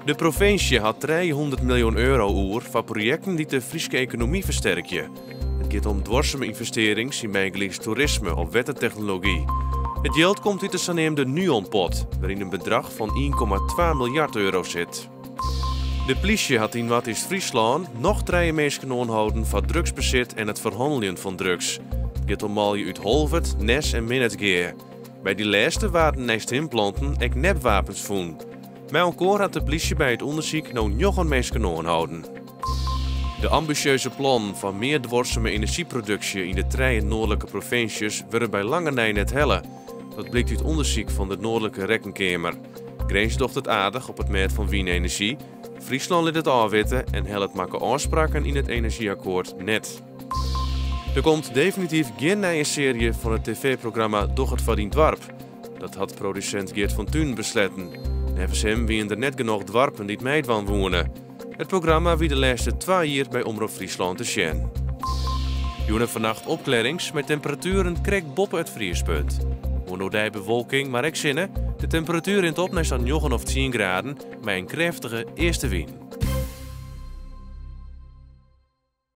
De provinsje hat 300 miljoen euro oer foar projekten dy't de Fryske ekonomy fersterkje. It giet om duorsume ynvestearrings yn bygelyks toerisme of wettertechnology. It jild komt út de saneamde Nuon-pot, wêryn in bedrach fan 1,2 miljard euro sit. De plysje hat yn Noardeast-Fryslân noch trije minsken oanholden foar drugsbesit en it ferhanneljen fan drugs. It giet om manlju út Holwert, Nes en Minnertsgea. By dy lêste waarden neist himpplanten ek nepwapens fûn. Mei elkoar hat de plysje by it ûndersyk no njoggen minsken oanholden. De ambisjeuze plannen foar mear duorsume enerzjyproduksje yn de trije noardlike provinsjes wurde by lange nei net helle. Dat blykt út ûndersyk fan de Noardlike Rekkenkeamer. Grins docht it aardich op it mêd fan wynenerzjy, Fryslân lit it ôfwitte en hellet makke ôfspraken yn it enerzjyakkoart net. Der komt definityf gjin nije searje fan it tv-programma Doch it foar dyn doarp. Dat hat produsint Geert van Tuinen besletten. Neffens him wiene der net genôch doarpen dy't meidwaan woene. It programma wie de lêste twa jier by Omrop Fryslân te sjen. Jûn en fannacht opklearrings mei temperatueren krekt boppe it friespunt. Oan oerdei bewolking, mar ek sinne. De temperatuer rint op nei sa'n njoggen of tsien graden mei in krêftige eastewyn.